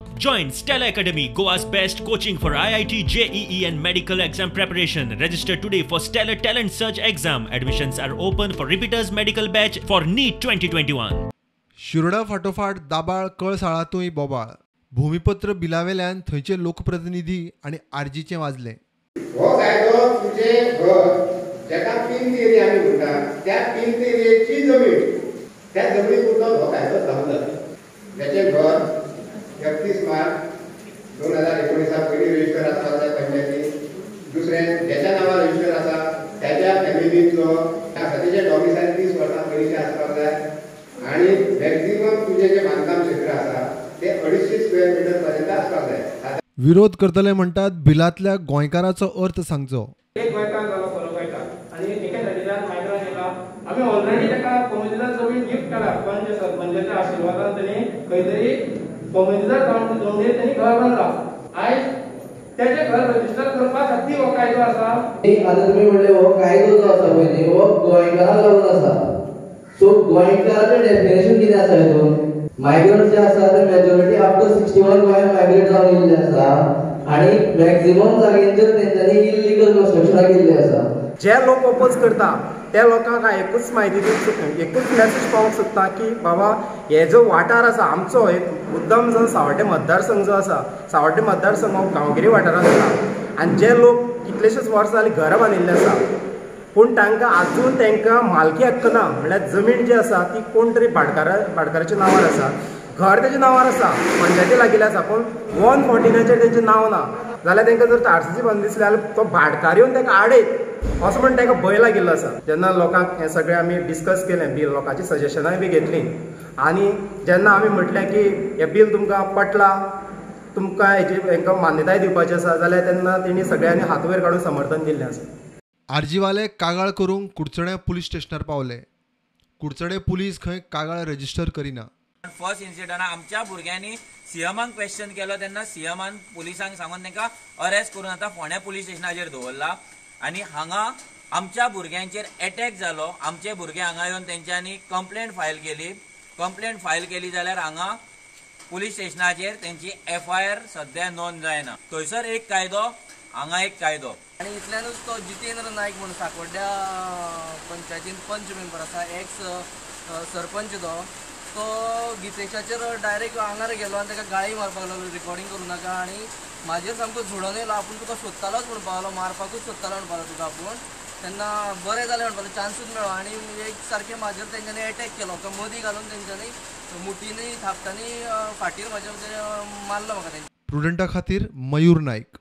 Join Stella Academy, Goa's best coaching for IIT, JEE and medical exam preparation. Register today for Stellar Talent Search exam. Admissions are open for repeaters medical batch for NEET 2021. Shiroda फाटोफाट दाबाळ कळसाळांतूय बोबाळ. भूमिपत्र बिलावेल्यान थंयचे लोकप्रतिनिधी आनी आरजीचें वाजलें. हो कायदो तुजें घर जेका print area आमी म्हणटा त्या पिंत एरियेची जमीन त्या जमनी पुरतो हो कायदो लागू जाता. जेचें घर 31 मार्च 2019 पयलीं रजिस्टर आसपाक जाय पंचायतीन. दुसरें ज्याच्या नांवार रजिस्टर आसा त्याच्या फॅमिलींतलो आसा तेजें डॉमिसायल 30 वर्सां पयलींचें आसपाक जाय आनी मॅक्झिमम तुजें जें बांदकाम क्षेत्र आसा तें 250 स्क्वेअर मिटर पर्यंत आसपाक जाय. विरोध करतले म्हणटात बिलांतल्या गोंयकाराचो अर्थ सांगचो. एक गोंयकार जालो खरो गोंयकार आनी एके सायडीच्यान मायग्रंट येयला. आमी ऑलरेडी ताका कोमुनिदाद जमीन गिफ्ट केला पंच सरपंचाच्या आशिर्वादान तेणी खंय तरी कोमुनिदाद जमनीर तेणी घर बांदला. आयज तेजें घर रजिस्टर करपा खातीर हो कायदो आसा. आतां तुमी म्हणलें हो कायदो जो आसा पळय न्ही हो गोंयकारांक लागून आसा. सो गोंयकाराचें डेफिनेशन कितें आसा हितून? मायग्रंट जे आसा ते मेजॉरिटी आफ्टर 61 गोंयांत मायग्रेट जावन येयल्ले आसा आनी मॅक्झिमम जाग्यांचेर तेंच्यांनी इल्लिगल कन्स्ट्रक्शनां केल्लीं आसा. जे लोक ओपोज करता त्या लोकांक हांव एकूच म्हायती दिवंक एकूच मॅसेज पावोवंक सोदता की बाबा हे जो वाठार आसा आमचो एक मुद्दम जो सावड्डें मतदारसंघ जो आसा सावड्डें मतदारसंघ हो गांवगिरी वाठारांत आसा आनी जे लोक कितलेशेच वर्सां जालीं घरां बांदिल्लीं आसा पूण तांकां आजून तांकां मालकी हक्क ना. म्हणल्यार जमीन जी आसा ती कोण तरी भाटकाराच्या नांवार आसा, घर तेच्या नांवार आसा, पंचायती लागिल्लें आसा पूण 149चेर तेंचें नांव ना जाल्यार तांकां जर आरसीसी बांदून दिसलें जाल्यार तो भाटकार येवन ताका आडयत असो म्हण ताका भंय लागिल्लो आसा. जेन्ना लोकांक हें सगळें आमी डिस्कस केलें बील, लोकांची सजेशनांय बी घेतलीं आनी जेन्ना आमी म्हटलें की हें बील तुमकां पटलां, तुमकां हेजी हेंकां मान्यताय दिवपाची आसा जाल्यार तेन्ना तेणी सगळ्यांनी हात वयर काडून समर्थन दिल्लें आसा. आरजीवाले कागाळ करूंक कुडचडें पुलीस स्टेशनार पावले. कुडचडें पुलीस खंय कागाळ रजिस्टर करिना. फर्स्ट इन्सिडंट आमच्या भुरग्यांनी सीएमाक क्वेश्चन केलो तेन्ना सीएमान पुलिसांक सांगून तांकां अरेस्ट करून आतां फोंड्या पुलीस स्टेशनाचेर दवरला आनी हांगा आमच्या भुरग्यांचेर एटॅक जालो. आमचे भुरगे हांगा येवन तेंच्यांनी कंप्लेंट फायल केली. कंप्लेंट फायल केली जाल्यार हांगा पुलीस स्टेशनाचेर तेंची एफआयआर सद्या नोंद जायना. थंयसर एक कायदो, हांगा एक कायदो. आनी इतल्यानूच तो जितेंद्र नायक म्हणून साकोड्ड्या पंचायतीन पंच मेंबर आसा, एक्स सरपंच, तो गितेशाचेर डायरेक्ट आंगार गेलो आनी ताका गाळी मारपाक लागलो, रिकॉर्डिंग करूं नाका आनी म्हाजेर सामको झुडोन येयलो. आपूण तुका सोदतालोच म्हणपाक लागलो, मारपाकूच सोदतालो म्हणपाक लागलो तुका आपूण. तेन्ना बरें जालें म्हणपाक लागलो, चान्सूच मेळ्ळो आनी एक सारकें म्हाजेर तेंच्यांनी एटॅक केलो. तो मदीं घालून तेंच्यांनी मुठींनी थापटांनी फाटीर म्हाज्या मारलो म्हाका तेंच्यांनी. प्रुडंटा खातीर मयूर नायक.